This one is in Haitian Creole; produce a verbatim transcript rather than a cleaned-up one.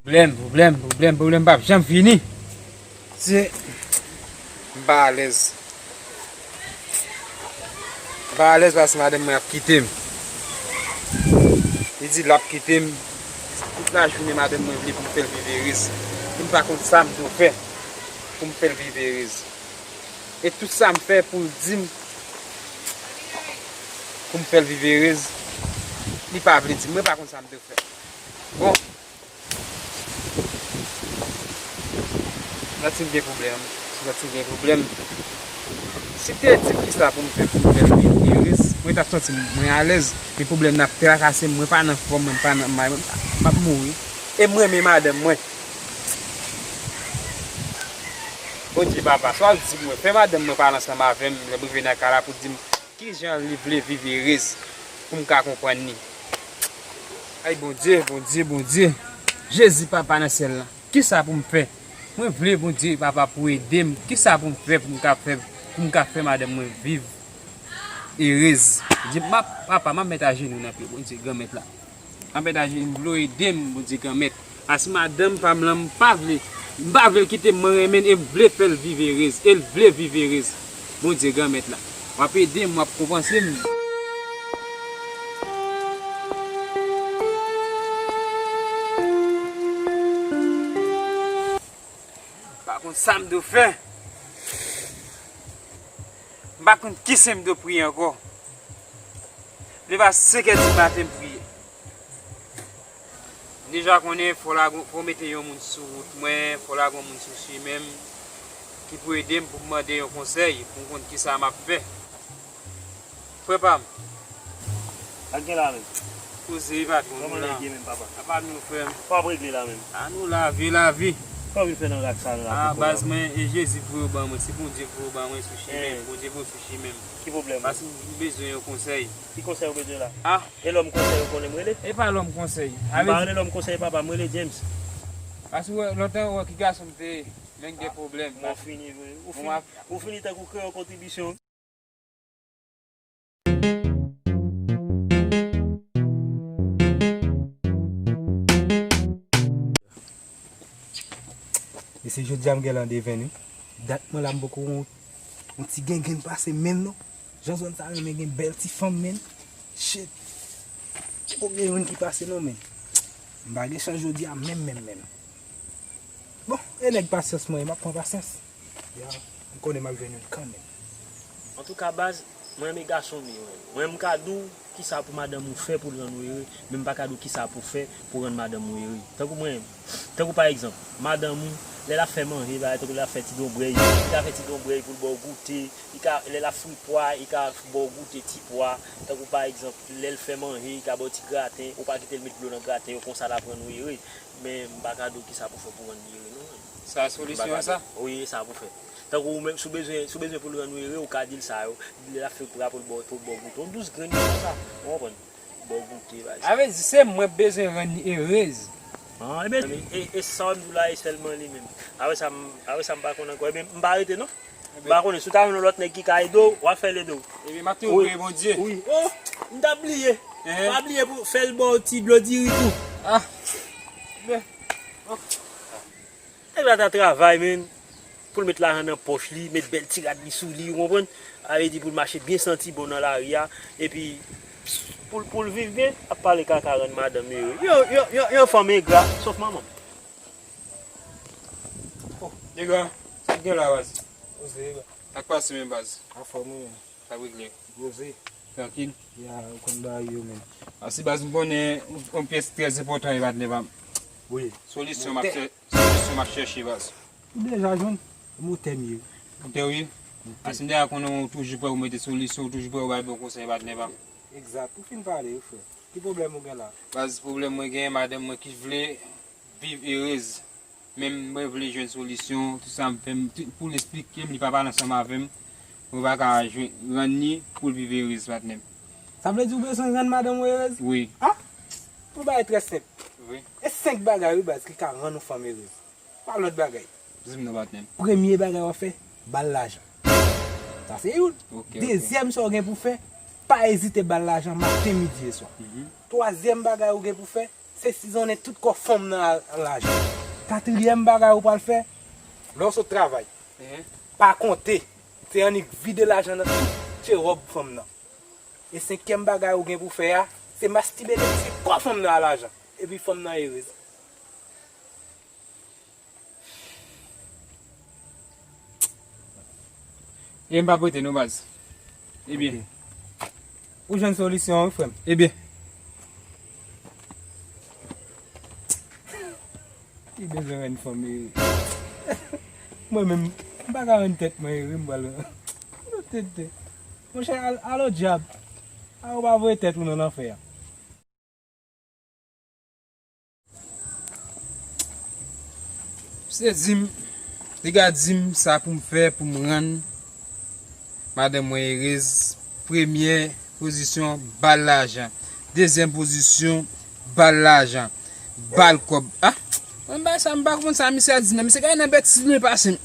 Pwoblèm, pwoblèm, pwoblèm, pwoblèm p ap janm fini. Se, m pa alèz. M pa alèz paske madanm mwen ap kite m. Li di l ap kite m. Tout lajounen madanm mwen vle pou m fè l viv erez. E m pa konn sa m dwe fè pou m fè l viv erez. E tout sa m fè pou l di m, pou m fè l viv erez, li pa vle di m. Mwen pa konn sa m dwe fè. Bon. Santi m gen pwoblèm. Santi m gen pwoblèm. Si te di m kisa pou m fè pou m fè l viv erez, mwen t ap santi mwen alèz. Men pwoblèm nan ap trakase m, mwen pa nan fòm, mwen pa nan may, mwen pa, m ap mouri. E m renmen madanm mwen. Bondye papa, sa w ap di mwen, fè madanm mwen pale ansanm avè m, lè m rive nan kay la pou di m kijan li vle viv erez pou m ka konprann li. Ay Bondye, Bondye, Bondye. Jezi papa nan syèl la. Kisa pou m fè? Mwen vle Bondye papa pou ede m. Kisa pou m fè pou m ka fè, pou m ka fè madanm mwen viv erez? Di m ap, papa, m ap met ajenou nan pye Bondye Granmèt la. M ap met ajenou, m vle w ede m Bondye Granmèt. Paske madanm pa m lan m pa vle. M pa vle l kite m, mwen renmen l e m vle fè l viv erez. E l vle viv erez. Bondye Granmèt la. W ap ede m, w ap konpanse m. M pa konn sa m dwe fè. M pa konn kisa m dwe priye ankò. Leve a senkè di maten m priye. M deja konnen fò lage, fò mete yon moun sou wout mwen, fò lage yon moun sou chimen m, ki pou ede m pou m mande yon konsèy, pou m konn kisa m ap fè. Frè pa m. Sa k gen la menm? Koze wi patwon, nou la. Kòman nèg ye menm, papa? Apa nou, frè m? Sa w ap regle la menm? A nou lavi, lavi. Sa w vin fè nan rak sa la? A baz mwen, e Jezi voye w ban mwen, se Bondye voye w ban mwen sou chimen m, Bondye voye w sou chimen m. Ki pwoblèm ou? Paske m bezwen yon konsèy. Ki konsèy ou bezwen la? A. E lòm konsèy ou konnen m rele? E pa lòm konsèy. M pa rele lòm konsèy papa, m rele James. Paske w wè, lontan ou wè ki gason m te ye, men m gen pwoblèm. Mwen fini vre. Ou fini, ou fini tankou kreyòl kontribisyon. Mesye, jodi a m gen randevou wi. Dat mwen la m poko wè yon, yon ti gengrenn pase menm non. Jan zòn sa renmen gen bèl ti fanm menm. Shit. Poko gen youn ki pase non menm. M pa gen chans jodi a menm, menm, menm. Bon, e nèg pasyans mwen ye, m ap pran pasyans. Ya, m konnen m ap jwenn youn kanmenm. Antouka baz, mwen renmen gason m ye, mwen. Mwen m ka di w kisa pou madanm ou fè pou l rann ou ere, men m pa ka di w kisa pou w fè pou rann madanm ou ere. Tankou mwen, tankou pa egzanp, madanm ou, lè l ap fè manje, bagay tankou lè l ap fè ti donbrèy, li ka fè ti donbrèy pou l ba w goute, li ka, lè l ap fri pwa, li ka ba w goute ti pwa, tankou pa egzanp, lè l fè manje, li ka ba w ti graten, ou pa kite l met dlo nan graten yo, konsa l ap rann ou ere. Men m pa ka di w kisa pou fè pou rann li ere non. Sa solisyon an sa? Wi, e sa pou fè. Tankou ou menm, si w bezwen, si w bezwen pou l rann ou ere, ou ka di l sa yo. Lè l ap fè pwa pou l ba w, pou l ba w goute. Yon dous grenn konsa, ou konprann? Ba w goute, bagay sa. A vle di se mwen k bezwen rann li erez. An, ebyen, e, e sa w di w la, e sèlman li menm. Apre sa, m, apre sa, m pa konn ankò. Ebyen, m pa rete non. M pa konnen, si w ta jwenn yon lòt nèg ki ka ede w, w ap fè l ede w. Ebyen, m ap toujou priye Bondye. Wi. Oh, m t ap bliye. Pa bliye pou fè l ba w ti dlo diri tou. Ah. Nèg la ta travay, menn, pou l met lajan nan pòch li, met bèl ti rad li sou li, ou konprann? Sa vle di pou l mache byen santi bon nan lari a, epi pou l, pou l viv byen, ap pale kaka rann madanm li ere. Yon, yon, yon, yon fanm engra, sòf manman m. Oh, nèg la, sa k gen la, baz? Poze, baz. Sa k pase, men, baz? Anfòm, wi, men. Sa k regle? Poze. Trankil? Ya, ou konn bagay yo, men. Asi, baz, m konnen yon, yon pyès trè enpòtan, e patnè pa m. Wi. Solisyon m ap chè-, solisyon m ap chèche, baz. Ou deja jwenn? Motè m ye. Motè w ye? Motè. Asi, m deja konnen ou toujou prè pou mete solisyon, ou toujou prè pou bay bon konsèy, patnè pa m. Egzat. Ou fin pale, wi, frè. Ki pwoblèm ou gen la? Baz, pwoblèm mwen gen, madanm mwen ki vle viv erez. Men mwen vle jwenn solisyon, tout sa m fè, m, tout, pou l esplike m, li pa pale ansanm avè m. Mwen pa ka jwenn, rann li pou l viv erez, patnè m. Sa vle di ou bezwen rann madanm ou erez? Wi. Ah! Yon bagay trè senp. Wi. E senk bagay, wi, baz, ki ka rann yon fanm erez. Pa lòt bagay. Di m non, patnè m. Premye bagay w ap fè, ba l lajan. Sa se youn. Ok, ok. Dezyèm sa w gen pou fè, pa ezite ba l lajan maten, midi e swa. Mhm. Twazyèm bagay ou gen pou fè, Se sizonnen tout kò fanm nan a lajan. Katriyèm bagay ou pral fè, lè w sot travay, pa konte, se annik vide lajan nan tout tye wòb fanm nan. E senkyèm bagay ou gen pou fè a, se mastibe depi se kò fanm nan a lajan. Epi fanm nan erez. E m p ap rete non baz. Ebyen. Ou jwenn solisyon wi frè m. Ebyen. Ki bezwen rann fanm ere. Mwen menm, m pa ka rann tèt mwen ere, m pral rann tèt. Monchè, al, al odyab. A ou pa voye tèt ou nan lanfè a. Misye di m, li ka di m sa pou m fè pou m rann madanm mwen erez. Premyè pozisyon, ba l lajan. Dezyèm pozisyon, ba l lajan. Ba l kòb. Ah! Mwen bay sa, m pa konprann sa misye a di nan. Misye gade nan bètiz mwen pase m.